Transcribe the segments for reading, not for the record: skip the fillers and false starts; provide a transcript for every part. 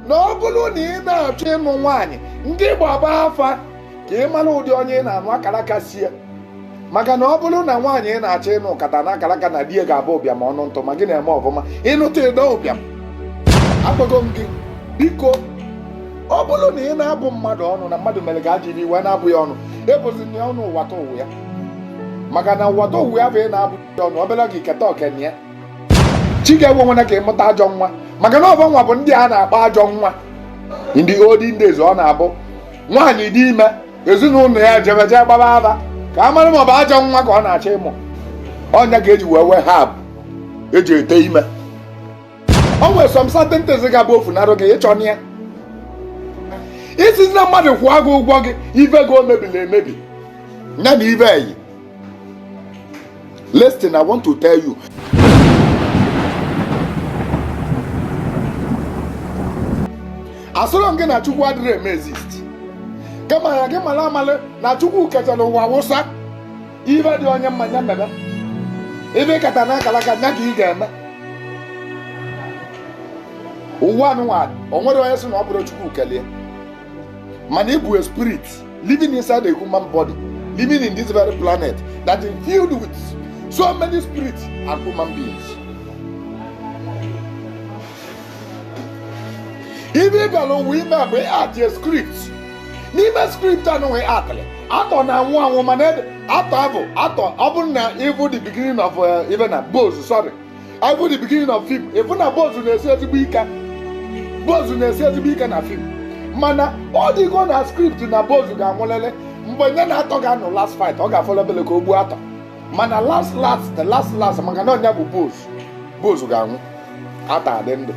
Na ọ bụrụ na ị na-achọ ịnụ nwaanyị, ndị gbaba afa ka ị mara ụdị onye ị na-anụ, akara sie. Maka na ọ bụrụ na nwaanyị ị na-achọ ịnụ kata na akara na di ya ga-abụ ụbịam, ọnụ ntụ, ma gị na-eme ọfụma, ịnụta ịdọ ụbịam. Agbago m gị, biko, ọ bụrụ na ị na-abụ mmadụ ọnụ na mmadụ mere gị ajọ iwe, na-abụ ya ọnụ, ebụzi ya ọnụ ụwata ụwa ya. Maka na ụwata ụwa ya bụ ị na-abụ ya ọnụ, obere gị keta okene ya. Chi ga-ewe nwere ka ịmụta ajọ nwa, maka na ọbọ nwa bụ ndị a na-akpọ ajọ nwa. In the olden days, ọ na-abụ nwaanyị dị ime, ezinụlọ ya jebeje gbaba aba ka a mara ma ọ bụ ajọ nwa ka ọ na-achọ ịmụ. Ọnya ka eji wee wee herb eji ete ime. O nwere some certain things ga-abụ ofu narụ gị ịchọ ya. Isizi na mmadụ kwụọ gị ụgwọ gị, ife gị o mebiri emebi ya na ife eyi. Listen, I want to tell you, asịrọ m gị na Chukwu adịrị eme exist, kama ya gị mara amalị na Chukwu kechara ụwa wụsa. Ife dị onye mmanya mebe, ife kata na akara aka nya ka ị ga-eme. Ụwa anụnwa, o nwere onye sị na ọ bụrụ Chukwu kelee, mana ị bụ a spirit living inside a human body, living in this very planet that is filled with so many spirits and human beings. Ife ị bịara ụwa ime bụ act a script. N'ime script anụnwa atịrị atọ na-anwụ anwụ, mana atọ abụ atọ. Ọ bụrụ na ịbụ the beginning of even na Bozu, sorry, ịbụ the beginning of film, ịbụ na Bozu na-esi ezigbo ike. Bozu na-esi ezigbo ike na film, mana ọ dịgo na script na Bozu ga-anwụlele. Mgbe nye na atọ ga-anọ last fight, ọ ga-afọlọ obele ka o gbuo atọ, mana last last, the last last, maka na ọnya bụ Bozu, Bozu ga-anwụ, atọ adị ndụ.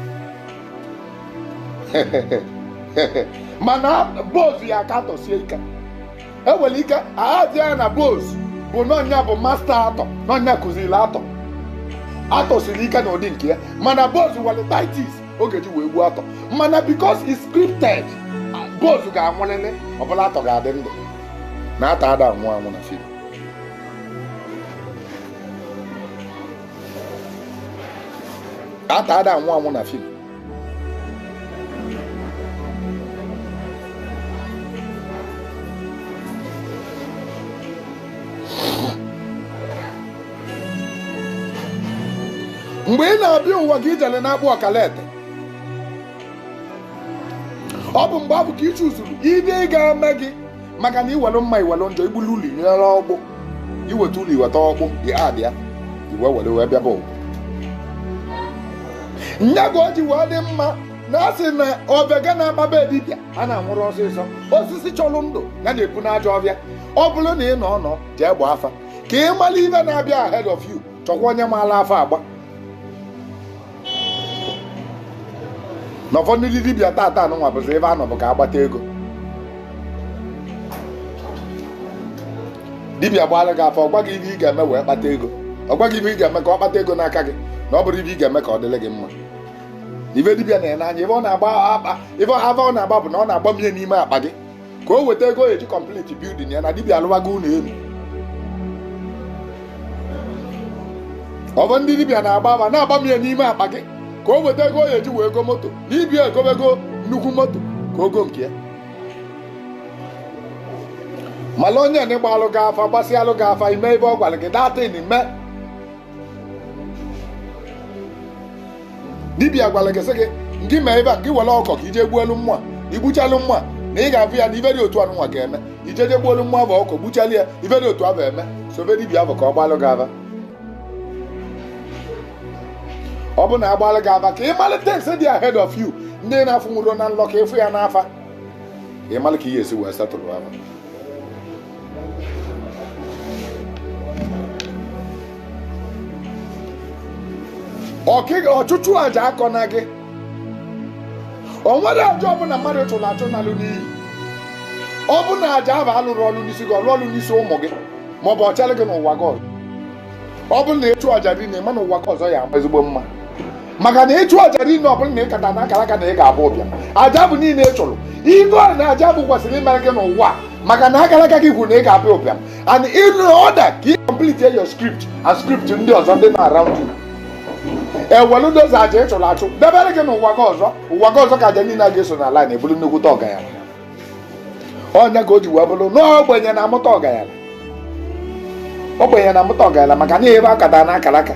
Mana Bozu ya aka atọ sie ike, enwere ike aghazi ya na Bozu bụ n'ọnya bụ master atọ, n'ọnya kụziri atọ. Atọ siri ike n'ụdị nke ya, mana Bozu nwere tactics oge ji wee gbuo atọ. Mana because it's scripted, Bozu ga-anwụlịlị, ọbụla atọ ga-adị ndụ. Na atọ ada anwụ anwụ na film. Atọ ada anwụ anwụ na film. Mgbe ị na-abịa ụwa gị, ijele na-akpụ ọkalete. Ọ bụ mgbe ahụ ka ị chụzuru ibe ị ga-eme gị, maka na iwelu mma, iwelu njọ, igbulu ụlọ, inyere ọgbụ, iweta ụlọ, iweta ọkpụ, ị adị ya iwe were wee bịaba ụwa. Nya ka o ji wee dị mma na asị na ọbịa na-agbaba dibịa a na-anwụrụ ọsịsọ. Osisi chọrọ ndụ ya na-epu n'ajọ ọbịa. Ọ bụrụ na ị nọ nọ jee gbaa afa ka ị mara ibe na-abịa ahead of you. Chọkwa onye maara afa agba. Na ụfọdụ ndị dibịa tata anụnwa bụzi ebe a nọ bụ ka agbata ego. Dibịa gbara gị afọ, ọ gwa gị ibe ị ga-eme wee kpata ego. Ọ gwa gị ibe ị ga-eme ka ọ kpata ego n'aka gị, na ọ bụrụ ibe ị ga-eme ka ọ dịrị gị mma. Ibe dibịa na-ene anya, ibe ọ na-agba akpa, ibe afa ọ na-agba bụ na ọ na-agba mmiri n'ime akpa gị ka o weta ego eji complete building ya. Na dibịa alụwago ụlọ elu. Ọ bụ ndị dibịa na-agba afa na-agba mmiri n'ime akpa gị ka o weta ego o eji wee go moto, na ibia egobego nnukwu moto ka ogo nke ya. Mana onye na ịgbalụ gị afa, gbasịalụ gị afa, ime ebe ọ gwara gị datin mee. Dibịa gwara gị, sị gị ngị mee ebe a, gị were ọkọ ka ije gbuelu mmụọ, igbuchalụ mmụọ na ị ga-abụ ya na ibe dị otu anụnwa ga-eme. Ijeje gbuolu mmụọ bụ ọkọ, gbuchalụ ya, ibe dị otu abụ eme. Sobe dibịa bụ ka ọ gbalụ gị aba. Ọ bụ na agbalụ gị aba ka ị malite nsị dị ahead of you, ndị na-afụ nwụrụ na nlọ, ka ịfụ ya n'afa, ka ị malụ ka ị ga-esi wee setụlụ aba. Ọchụchụ aja akọ na gị, o nwere aja ọbụla mmadụ chụrụ achụ nalụ n'iyi. Ọ bụ na aja ahụ alụrụ ọrụ n'isi gị, ọrụ ọrụ n'isi ụmụ gị, maọbụ ọ chere gị n'ụwa gị ọzọ. Ọ bụrụ na ịchụ aja rinne, ma n'ụwa gị ọzọ ya ama ezigbo mma. Maka na ịchụ aja rinne, ọ bụrụ na ịkata na akara aka na ị ga-abụ ụbịam, aja bụ niile ị chụrụ, ife a na aja bụ kwesịrị imere gị n'ụwa, maka na akara aka gị kwuru na ị ga-abụ ụbịam, and in order ka ị complete your script and script ndị ọzọ ndị nọ around you. Ewelu dozi aja ị chụrụ achụ debere gị n'ụwa gị ọzọ, ụwa gị ọzọ, ka aja niile a ga-eso na line ebulu nnukwute ọganyala. Ọnya ka o ji wee bụrụ na ogbenye na-amụta ọganyala, ogbenye na-amụta ọganyala, maka na ebe akata na akara aka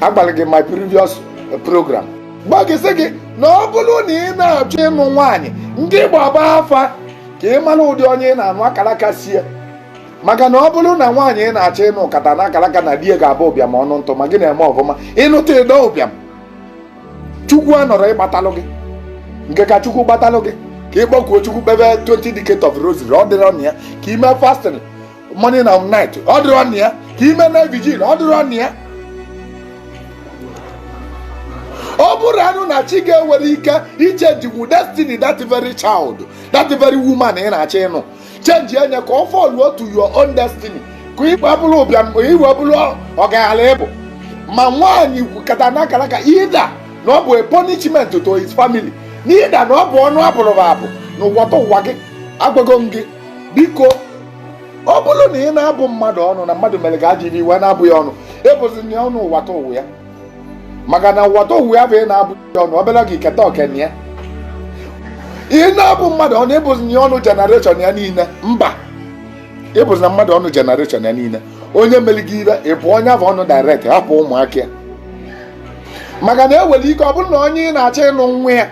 agbalị gị. My previous program gba gị, sị gị na ọ bụrụ na ị na-achọ ịnụ nwaanyị, ndị gbaba afa ka ị mara ụdị onye ị na-anụ, akara aka sie. Maka na ọ bụrụ na nwaanyị ị na-achọ ịnụ kata na akara aka na di ya ga-abụ ụbịam ọnụ ntụ, ma gị na-eme ọfụma, ịnụta ịdọ ụbịam, Chukwu anọrọ ịgbatalụ gị nke ka Chukwu gbatalụ gị, ka ị kpọkuo Chukwu, kpebe 20 decade of rosary, ọ dịrọ na ya, ka ime fasting morning and night, ọ dịrọ na ya, ka ime night vigil, ọ dịrọ na ya. Ọ bụrụ anụ na chi ga-ewere ike ichenjinwu destiny that very child, that very woman ị na-achọ ịnụ, change enye ka ọ follow to your own destiny, ka ikpe bụrụ ụbịam, iwe bụrụ ọgaranya ịbụ. Ma nwaanyị kata na akara aka ida na ọ bụ a punishment to his family, na ịda na ọ bụ ọnụ abụrụ abụ na ụwọta ụwa gị. Agwago m gị, biko, ọ bụrụ na ị na-abụ mmadụ ọnụ, na mmadụ mere ka ajọ iwe na-abụ ya ọnụ, ebụzi ya ọnụ ụwata ụwa ya, maka na ụwata ụwa ya bụ ị na-abụ ya ọnụ obere gị keta okene ya. Ị na-abụ mmadụ ọnụ, ịbụzi ya ọnụ generation ya niile. Mba, ịbụzi na mmadụ ọnụ generation ya niile. Onye mere gị ire, ị bụ onye ahụ ọnụ direct, hapụ ụmụaka ya. Maka na ewere ike ọ bụrụ na onye ị na-achọ ịnụ nwa ya,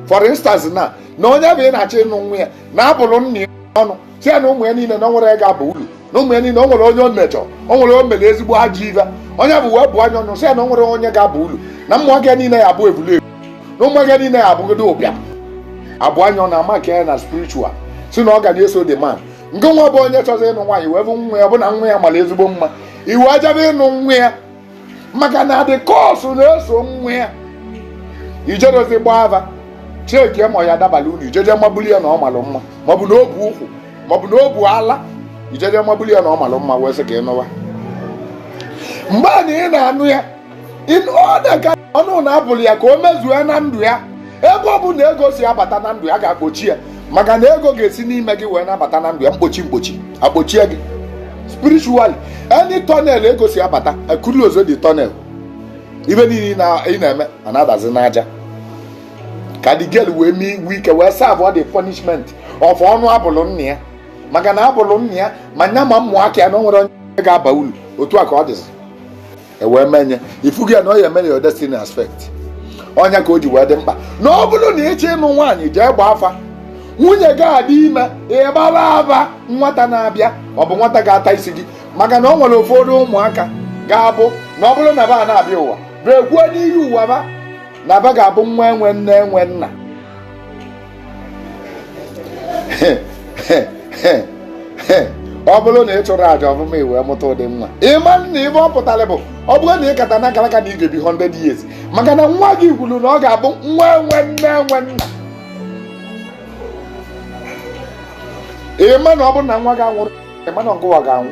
for instance, na onye bụ ị na-achọ ịnụ nwa ya na-abụrụ nna ya ọnụ, si ya na ụmụ ya niile na o nwere ga-aba uru, na ụmụ ya niile o nwere onye o mejọ, o nwere o mere ezigbo ajọ ive, onye bụ wee bụ anya ọnụ, si ya na o nwere onye ga-aba uru, na ụmụaka ya niile ya abụ evulu evu, na ụmụaka ya niile ya abụgodo ụbịam, abụ anya ọ na-ama ka ya na spiritual, si na ọ ga na-eso the man. Nke nwa bụ onye chọzọ ịnụ nwaanyị wee bụ nwa ya bụ na nwa ya mara ezigbo mma, iwe ajebe ịnụ nwa ya, maka na the curse na-eso nwa ya. Ijerozi gbaa ava, chekie ma ọ ya dabala unu, ijeje mabuli ya na ọ malụ mma, maọbụ na o bu ụkwụ, maọbụ na o bu ala, ijeje mabuli ya na ọ malụ mma, wee sị ka ị nụwa. Mgbe a na ị na-anụ ya, ọ dị ka ọnụ na-abụrụ ya ka o mezue na ndụ ya. Ebe ọ bụ na ego si abata na ndụ ya ga-akpochi ya, maka na ego ga-esi n'ime gị wee nabata na ndụ ya. Mkpochi, mkpochi akpochie gị spiritually. Any tunnel ego si abata, close the tunnel. Ibe niile ị na-eme a na-adazi n'aja, ka the girl wee mee ike wee serve the punishment of ọnụ abụlụ nna ya, maka na abụlụ nna ya ma nya ma mmụ aka ya na o nwere onye ga-aba uru. Otu a ka ọ dịzi, ewee menye ifugi ya na ọ ya emere your destiny aspect. Ọnya ka o ji wee dị mkpa na ọ bụrụ na ịchọ ịnụ nwaanyị, jee gbaa afa. Nwunye gị adị ime, ịgbara aba nwata na-abịa, ọ bụ nwata ga-ata isi gị, maka na ọ nwere ụfọdụ ụmụaka ga-abụ na ọ bụrụ na ba na-abịa ụwa, bụ ekwuo n'ihi ụwa ba na ba ga-abụ nwa enwe nne enwe nna. Ọ bụrụ na ị chụrụ àjà ọfụma, i wee mụta ụdị nwa, ịma na ibe ọ pụtara bụ ọ bụrụ na ị kata na akara aka na ị ga-ebi 100 years, maka na nwa gị kwuru na ọ ga-abụ nwa enwe nne enwe nna. Ịma na ọ bụrụ na nwa gị anwụrụ, ịma na ọgụwa ga-anwụ.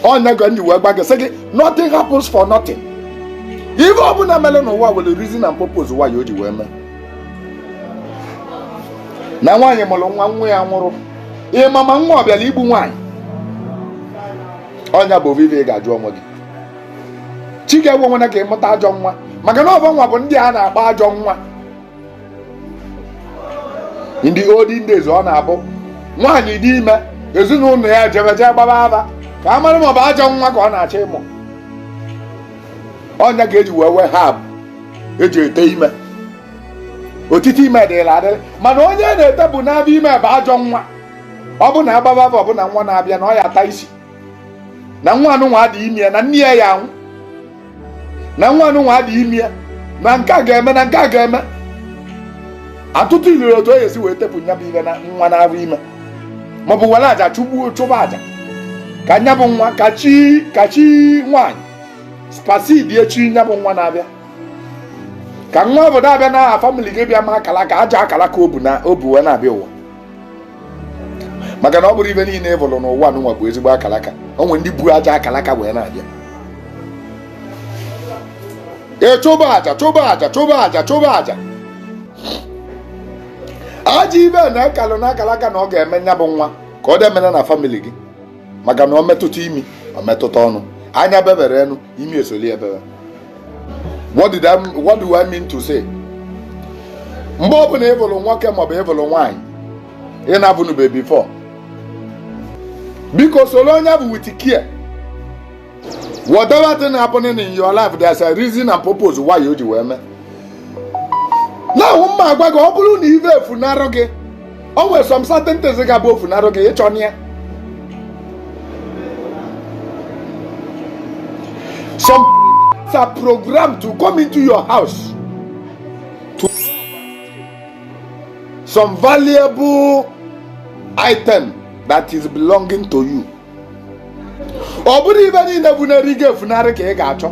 Onye ga nji wee gba gị, sị gị nothing happens for nothing. Ife ọbụla mere n'ụwa nwere reason and purpose why o ji wee mee. Na nwaanyị mụrụ nwa, nwa ya nwụrụ, ịma ma nwa ọ bịara igbu nwaanyị. Ọnya bụ ovive ị ga-ajụ onwe gị. Chi ga-ewe onwe ka ịmụta ajọ nwa, maka na ọbọ nwa bụ ndị a na-akpọ ajọ nwa. In the olden days, ọ na-abụ nwaanyị dị ime, ezinụlọ ya jebeje gbaba aba ka a mara ma ọ bụ ajọ nwa ka ọ na-achọ ịmụ. Ọnya ga-eji wee wee herb eji ete ime. Otiti ime dịla adịrị, mana onye na-ete bụ na-abịa ime bụ ajọ nwa. Ọ bụ na agbaba aba, ọ bụ na nwa na-abịa na ọ ya ata isi, na nwa anụnwa adị ime ya, na nne ya ya anwụ, na nwa anụnwa adị ime ya, na nke a ga-eme, na nke a ga-eme. Atụtụ iliri otu o esi wee tepụ nya bụ ime na nwa na-abụ ime, maọbụ were aja chụgbuo, chụba aja ka nya bụ nwa, ka chi, ka chi nwaanyị spasidie chi nya bụ nwa na-abịa, ka nwa obodo abịa na aha family gị bịa ma akala ka ajọ akala ka o bu na o bu wee na-abịa ụwa. Maka na ọ bụrụ ibe niile ị bụrụ n'ụwa n'ụwa bụ ezigbo akalaka, o nwere ndị bu ajọ akalaka wee na-abịa. Ị chụba aja, chụba aja, chụba aja, chụba aja, ajọ ibe na-ekalụ na akalaka na ọ ga-eme nya bụ nwa ka ọ demena na family gị. Maka na ọ metụta imi, ọ metụta ọnụ. Anya bebere enu, imi esoli ebebe. What do I mean to say? Mgbe ọbụla ịbụrụ nwoke maọbụ ịbụrụ nwaanyị ị na-abụnube before, biko soro onye bụ with care. Whatever thing happening in your life, there's a reason and purpose why o ji wee mee. Na-ahụ mma agwa gị, ọ bụrụ na ive efunarụ gị, o nwere some certain things ga-abụ ofunarụ gị, ịchọ ya. Some are programmed to come into your house to some valuable item that is belonging to you. Ọ bụrụ ibe niile funarị gị efunarị ka ị ga-achọ,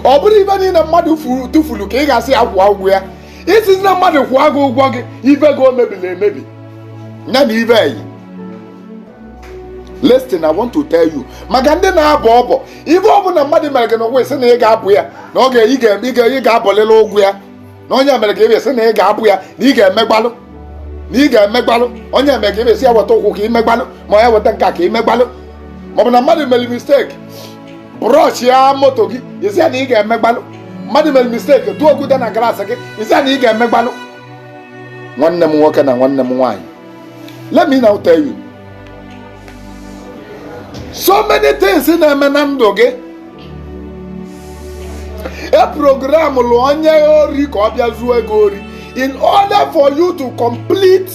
ọ bụrụ ibe niile mmadụ tụfuru ka ị ga-asị ya kwụọ ụgwọ ya. Isi na mmadụ kwụọ gị ụgwọ gị, ibe gị o mebiri emebi ya na ibe eyi. Listen, I want to tell you, maka ndị na-abọ ọbọ, ibe ọbụla mmadụ mere gị n'ụwa, isi na ị ga-abụ ya, na ọ ị ga-abọlịla ụgwọ ya, na onye mere ka ị sị na ị ga-abụ ya, na ị ga-emegbalụ, na ị ga-emegbalụ. Onye mere ka ị sị ya weta ụkwụ ka ị megbalụ, ma ya weta nka ka ị megbalụ, maọbụ na mmadụ mere mistake brush ya moto gị, isi ya na ị ga-emegbalụ. Mmadụ mere mistake tụọ okwute na glass gị, isi ya na ị ga-emegbalụ. Nwanne m nwoke na nwanne m nwaanyị, let me now tell you, so many things na-eme na ndụ gị, e program lụ onye ori ka ọ bịa zuo ego ori in order for you to complete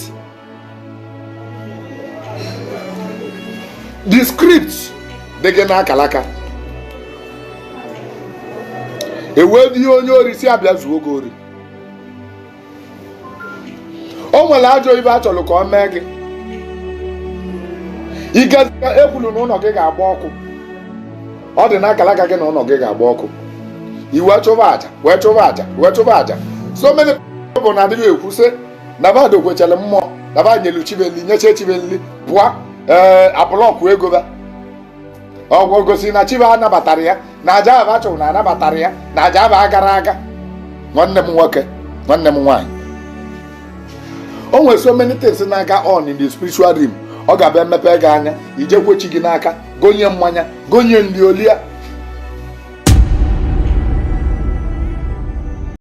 the script dị gị n'akalaka. Ewee dị onye ori si abịa zuo gị ori. O nwere ajọ ibe a chọrọ ka ọ mee gị. Ike ekwuru na ụlọ gị ga-agba ọkụ, ọ dị n'akalaka gị na ụlọ gị ga-agba ọkụ. I wee chụba aja, wee chụba aja, wee chụba aja. So many people na-adịghị ekwu sị na ba dokwechara mmụọ, na ba nyelu chibeli, nyeche chibeli pụọ, ee abụlọkụ ego ba ọgwụ gosi na chiba anabatara ya, na aja aba chụrụ na anabatara ya, na aja aba gara aga. Nwanne m nwoke, nwanne m nwaanyị, o nwere so many things na-aga on in the spiritual realm. Ọ ga-abịa mmepe gị anya, ijekwe chi gị n'aka, gonye mmanya, gonye nri olia.